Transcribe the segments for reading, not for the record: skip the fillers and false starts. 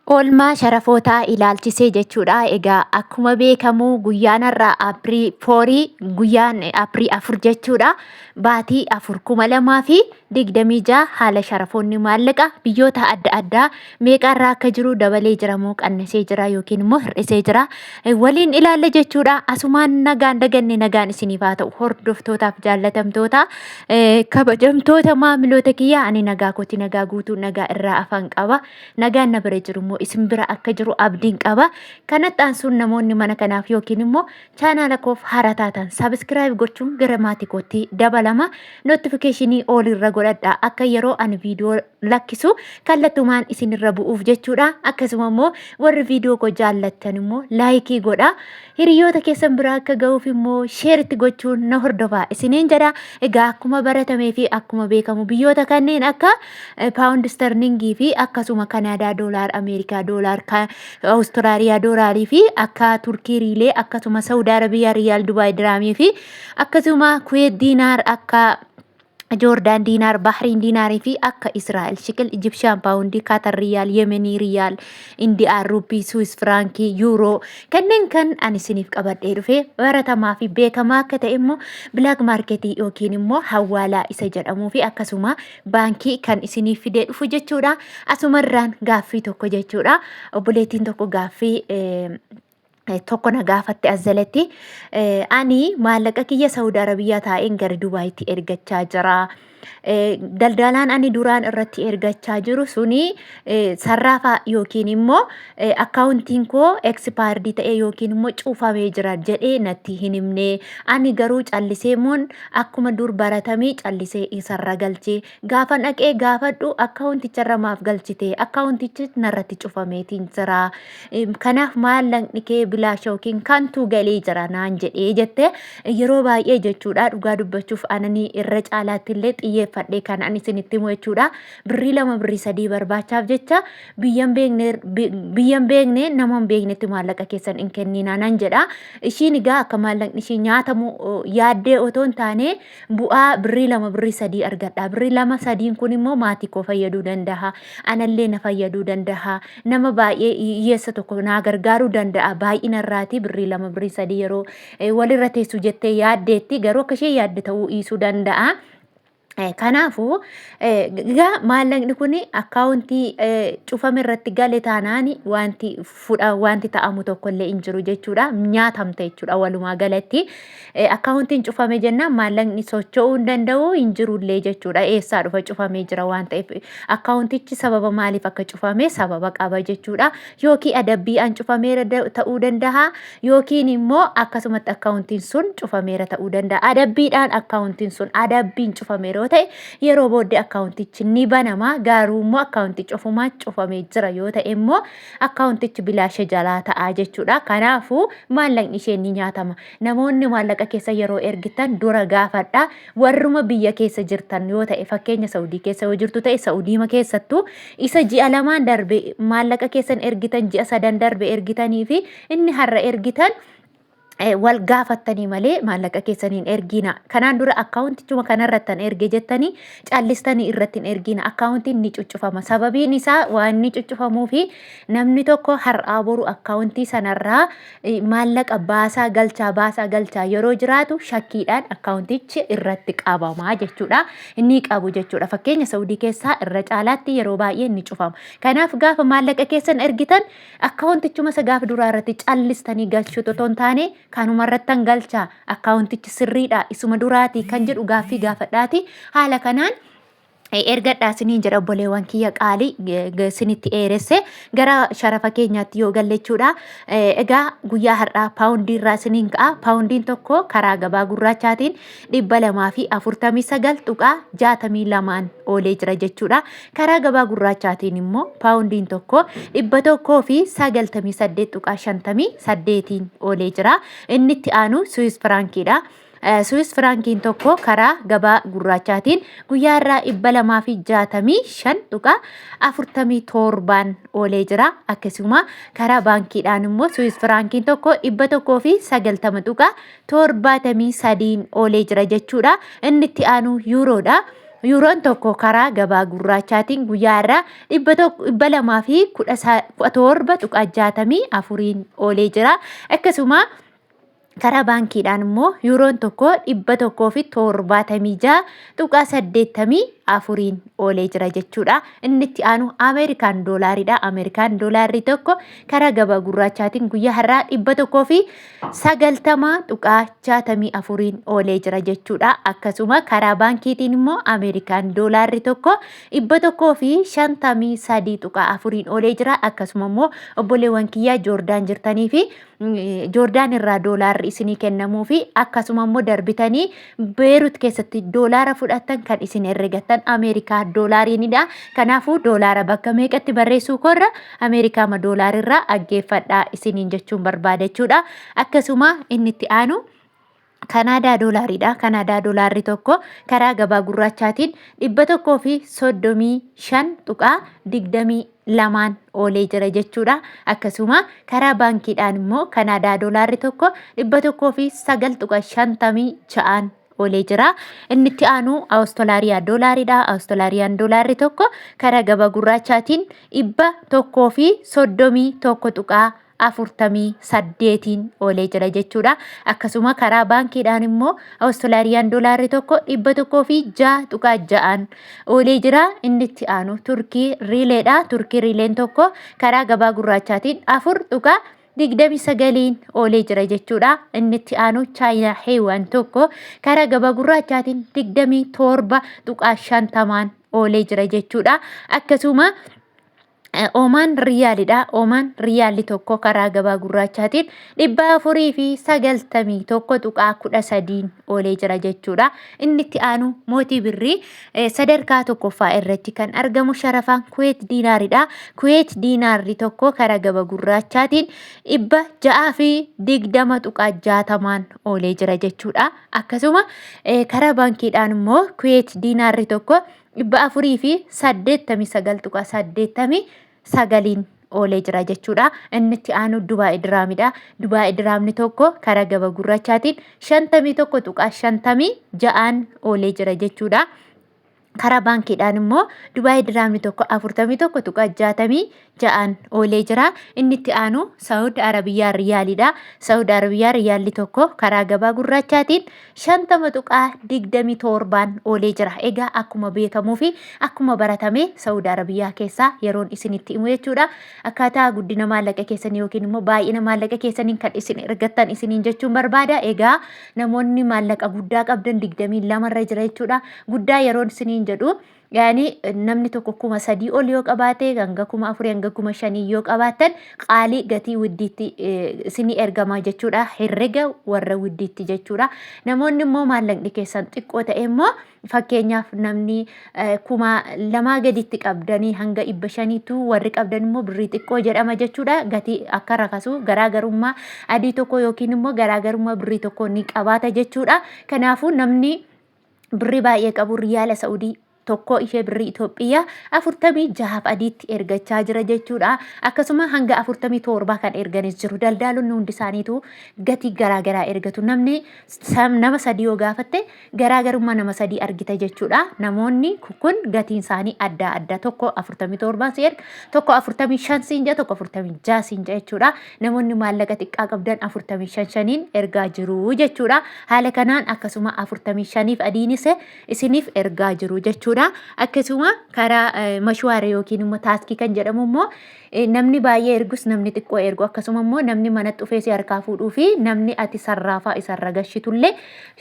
Oolmaa sharafootaa ilaalchisee jechuudha. Egaa akkuma beekamu guyyaan har'aa April 4, guyyaan April 4 jechuudha. Baatii 4 2026 haala sharafoonni maallaqa biyyoota adda addaa meeqaarraa akka jiru, dabalee jira moo qannasee jira yookiin immoo hir'isee jira waliin ilaalla jechuudha. Asumaan nagaan daganne nagaan isiniif haa ta'u, hordoftootaaf jaallatamtoota, kabajamtoota maamiloota kiyya. Ani nagaa kooti, nagaa guutuu, nagaa irraa afaan qaba. Nagaan na bira jiru immoo isin bira akka jiru abdiin qaba. Kanatti aansuun namoonni mana kanaaf yookiin immoo chaanaala koof haaraa taatan subscribe gochuun gara maatii kootti dabalama. Notification all irra godhadha, akka yeroo ani viidiyoo lakkisu kallattumaan isinirra bu'uuf jechuudha. Akkasuma immoo warri viidiyoo koo jaallattan immoo like godha. Hiriyoota keessan biraa akka ga'uuf immoo share itti gochuun na hordofaa isiniin jedha. Egaa akkuma baratamee fi akkuma beekamu biyyoota kanneen akka paawundi sterlingii fi akkasuma Kanaadaa doolaar, Ameerikaa doolaar, Awustiraaliyaa doolaarii fi akka Turkii riilee, akkasuma Saawud Arabiyaa riyaal, Dubaay diraamii fi akkasuma Kuweet diinaar, akka Joordaan diinaar, Bahriin diinaarii fi akka Israa'el shekel, Ijibshaan paawundii, Kaatar riyaal, Yemenii riyaal, Indiyaan ruupii, Suwis firaankii, yuuroo kanneen kan ani isiniif qabadhee dhufe baratamaa fi beekamaa akka ta'e immoo black market yookiin immoo hawaalaa isa jedhamuu fi akkasuma baankii kan isiniif fidee dhufu jechuudha. Asumarraan gaaffii tokko jechuudha. Obboleettiin tokko gaaffii tokko na gaafatte as jalatti. Ani maallaqa kiyya Saawud Arabiyaa taa'een gara Dubaayitti ergachaa jira. Daldalaan ani duraan irratti ergachaa jiru suni sarraafaa yookiin immoo akkaawuntiin koo expired ta'e yookiin immoo cufamee jira jedhee natti hin himne. Ani garuu callisee moon akkuma dur baratamee callisee isarra galchee, gaafa dhaqee gaafadhu akkaawunticharra maaf galchite, akkaawuntichi narratti cufameetiin jira. Kanaaf maallaqni kee bilaasha yookiin kantuu galee jira naan jedhee jette. Yeroo baay'ee jechuudha, dhugaa dubbachuuf ananii irra caalaatti illee xiyyeeffadhee kan ani isinitti himu jechuudha. Birrii 2, birrii 3 barbaachaaf jecha biyyan beekne, biyyan beekne, nama hin beeknetti maallaqa keessan hin kenninaa nan jedha. Ishiin egaa akka maallaqni ishii nyaatamu yaaddee otoo hin taane, bu'aa birrii 2, birrii 3 argadha. Birrii 2 3n kun immoo maatii koo fayyaduu danda'a. Anallee na fayyaduu danda'a. Nama baay'ee hiyyeessa tokko naa gargaaruu danda'a. Baay'ina irraatii birrii 2, birrii 3 yeroo walirra teessu jettee yaaddeetti, garuu akka ishee yaadde ta'uu dhiisuu danda'a. Kanaafuu egaa maallaqni kun akkaawuntii cufame irratti gale taanaan wanti fudha wanti ta'amu tokko illee hin jiru jechuudha. Nyaatamta jechuudha walumaa galatti. Akkaawuntiin cufame jennaan maallaqni socho'uu hin danda'u, hin jirullee jechuudha. Eessaa dhufa? Cufamee jira waan ta'eef, akkaawuntichi sababa maaliif akka cufame sababa qaba jechuudha. Yookiin adabbiidhaan cufameera ta'uu danda'a, yookiin immoo akkasumatti akkaawuntiin sun cufameera ta'uu danda'a. Adabbiidhaan akkaawuntiin sun adabbiin cufameera yoo ta'e, yeroo booddee akkaawuntichi ni banama. Garuu immoo akkaawuntichi ofumaa cufamee jira yoo ta'e immoo akkaawuntichi bilaasha jalaa ta'a jechuudha. Kanaafuu maallaqni ishee ni nyaatama. Namoonni maallaqa keessa yeroo ergitan dura gaafadha. Warruma biyya keessa jirtan yoo ta'e, fakkeenya Saudii keessa yoo jirtu ta'e, Saudiima keessattuu isa ji'a 2n darbe maallaqa keessan ergitan, ji'a 3n darbe ergitanii fi inni har'a ergitan wal gaafattanii malee maallaqa keessan hin ergina. Kanaan dura akkaawuntichuma kanarrattan erge jettanii callistanii irratti hin ergina. Akkaawuntiin ni cuccufama. Sababiin isaa waan inni cuccufamuu fi namni tokko har'aa boru akkaawuntii sanarraa maallaqa baasaa galchaa, baasaa galchaa yeroo jiraatu shakkiidhaan akkaawuntichi irratti qabamaa jechuudha. Inni qabu jechuudha. Fakkeenya Saudii keessaa irra caalaatti yeroo baay'ee ni cufama. Kanaaf gaafa maallaqa keessan ergitan akkaawuntichuma isa gaafa duraa irratti callistanii galchuutu otoo hin taane, kanuma irrattan galchaa, akkaawuntichi sirriidha, isuma duraatii kan jedhu gaaffii gaafadhaati. Haala kanaan ergadhaa isiniin jedha, obboleewwan kiyya qaalii. Isinitti dheeresse, gara sharafa keenyaatti yoo galle jechuudha. Egaa guyyaa har'aa paawundii irraa isiniin ka'a. Paawundiin tokko karaa gabaa gurraachaatiin 249.62n oolee jira jechuudha. Karaa gabaa gurraachaatiin immoo paawundiin tokko 198.58n oolee jira. Inni itti aanu Suwis firaankiidha. Suwis firaankiin tokko karaa gabaa gurraachaatiin guyyaa irraa 265.47n oolee jira. Akkasuma karaa baankiidhaan immoo Suwis firaankiin tokko 190.73n oolee jira jechuudha. Inni itti aanu yuuroodha. Yuuroon tokko karaa gabaa gurraachaatiin guyyaa har'aa 217.64n oolee jira. Akkasuma karaa baankiidhaan immoo yuuroon tokko 176.84n oolee jira jechuudha. Inni itti aanu Ameerikaan doolaaridha. Ameerikaan doolaarri tokko karaa gabaa gurraachaatiin guyyaa har'aa 190.64n oolee jira jechuudha. Akkasuma karaa baankiitiin immoo Ameerikaan doolaarri tokko 153.4n oolee jira. Akkasuma immoo obboleewwan kiyyaa Joordaan jirtanii fi Joordaan irraa doolaarri isinii kennamuu fi akkasuma immoo darbitanii Beerut keessatti doolaara fudhattan kan isin herregattan Ameerikaa doolaariinidha. Kanaafuu doolaara bakka meeqatti barreessuu koorra Ameerikaama doolaarirraa dhaggeeffadhaa isiniin jechuun barbaada jechuudha. Akkasuma inni itti aanu Kanaadaa doolaariidha. Kanaadaa doolaarri tokko karaa gabaa gurraachaatiin 135.22n oolee jira jechuudha. Akkasuma karaa baankiidhaan immoo Kanaadaa doolaarri tokko 109.56n oolee jira. Inni itti aanu Awustolaariyaa doolaariidha. Awustolaariyaan doolaarri tokko karaa gabaa gurraachaatiin 131.48n oolee jira jechuudha. Akkasuma karaa baankiidhaan immoo Awustolaariyaan doolaarri tokko 106.6n oolee jira. Inni itti aanu Turkii riileedha. Turkii riileen tokko karaa gabaa gurraachaatiin 4.29n oolee jira jechuudha. Inni itti aanu Chaayinaa Heewaan tokko karaa gabaa gurraachaatiin 27.50n oolee jira jechuudha. Akkasuma Oomaan riyaalidha. Oomaan riyaalli tokko karaa gabaa gurraachaatiin 491.13n oolee jira jechuudha. Inni itti aanu mootii birrii sadarkaa tokkoffaa irratti kan argamu sharafaan Kuweet diinaaridha. Kuweet diinaarri tokko karaa gabaa gurraachaatiin 620.60n oolee jira jechuudha. Akkasuma karaa baankiidhaan immoo Kuweet diinaarri tokko 489.89n oolee jira jechuudha. Inni itti aanu Dubaay Diraamidha. Dubaay Diraamni tokko karaa gaba gurraachaatiin 51.56n oolee jira jechuudha. Karaa baankiidhaan immoo Dubaay Diraamni tokko 41.66n oolee jira. Inni itti aanu Saawud Arabiyaa Riyaalidha. Saawud Arabiyaa Riyaalli tokko karaa gabaa gurraachaatiin 50.27n oolee jira. Egaa akkuma beekamuu fi akkuma baratame Saawud Arabiyaa keessaa yeroon isinitti himu jechuudha. Akkaataa guddina maallaqa keessanii yookiin immoo baay'ina maallaqa keessaniin kan isin ergattan isiniin jechuun barbaada. Egaa namoonni maallaqa guddaa qabdan 22 irra jira jechuudha. Guddaa yeroon isiniin jedhu yaani namni tokko 3000 ol yoo qabaate hanga 4000 hanga 5000 yoo qabaattan qaalii gatii widdiitti isinii ergama jechuudha. Herrega warra widdiitti jechuudha. Namoonni immoo maallaqni keessan xiqqoo ta'e immoo fakkeenyaaf namni 2000 gaditti qabdanii hanga 500tu warri qabdan immoo birrii xiqqoo jedhama jechuudha. Gatii akka rakasu garaagarummaa adii tokko yookiin immoo garaagarummaa birrii tokko ni qabaata jechuudha. Kanaafuu namni birrii baay'ee qabu riyaala Sa'udii tokkoo ishee birrii Itoophiyaa 46f adiitti ergachaa jira jechuudha. Akkasuma hanga 47 kan erganis jiru. Daldaalonni hundi isaaniitu gatii garaagaraa ergatu. Namni nama sadii yoo gaafatte garaagarummaa nama sadii argita jechuudha. Namoonni kun gatiin isaanii adda adda. Tokko 47 si erga, tokko 45 siin jedha, tokko 46 siin jedha jechuudha. Namoonni maallaqa xiqqaa qabdan 45 shaniin ergaa jiru jechuudha. Haala kanaan akkasuma 45f adiinis isiniif ergaa jiru jechuudha. Akkasuma karaa mashwaara yookiin immoo taaskii kan jedhamu immoo namni baay'ee ergus namni xiqqoo ergu akkasuma immoo namni mana dhufee si harkaa fuudhuu fi namni ati sarraafaa isarra gashitullee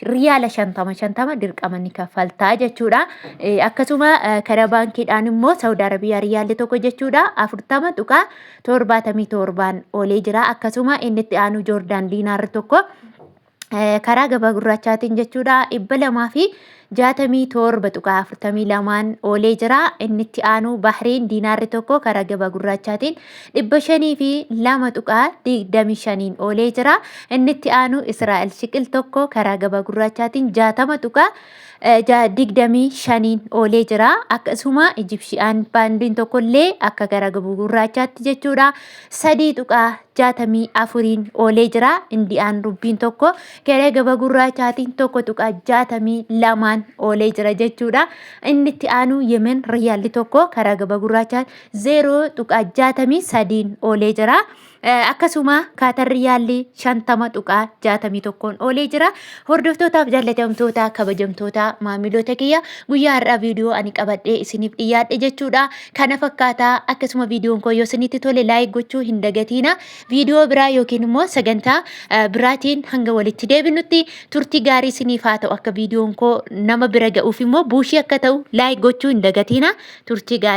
riyaala 50 50 dirqama ni kaffaltaa jechuudha. Akkasuma karaa baankiidhaan immoo Saawud Arabiyaa riyaalli tokko jechuudha 40.77n oolee jira. Akkasuma inni itti aanu Joordaan diinaarri tokko karaa gabaa gurraachaatiin jechuudha 267.42n oolee jira. Inni itti aanu Bahriin diinaarri tokko karaa gabaa gurraachaatiin 502.25n oolee jira. Inni itti aanu Israa'el shiqil tokko karaa gabaa gurraachaatiin 60.25n oolee jira. Akkasuma Ijibshiyaan paandiin tokkollee akka gara gabaa gurraachaatti jechuudha 3. 64n oolee jira. Indiyaan rubbiin tokko keree gaba gurraachaatiin 1.62n oolee jira jechuudha. Inni itti aanu Yemen riyaalli tokko karaa gaba gurraachaa 0.63n oolee jira. Akkasuma Kaatar riyaalli 50.61n oolee jira. Hordoftootaaf jaallatamtoota kabajamtoota maamiloota kiyya, guyyaa har'aa viidiyoo ani qabadhee isiniif dhiyyaadhe jechuudha. Kana fakkaataa. Akkasuma viidiyoon koo yoo isinitti tole like gochuu hin dagatiina. Viidiyoo biraa yookiin immoo sagantaa biraatiin hanga walitti deebinutti turtii gaarii isiniif haa ta'u. Akka viidiyoon koo nama bira ga'uuf immoo buushii akka ta'u like gochuu hin dagatiina. Turtii gaarii.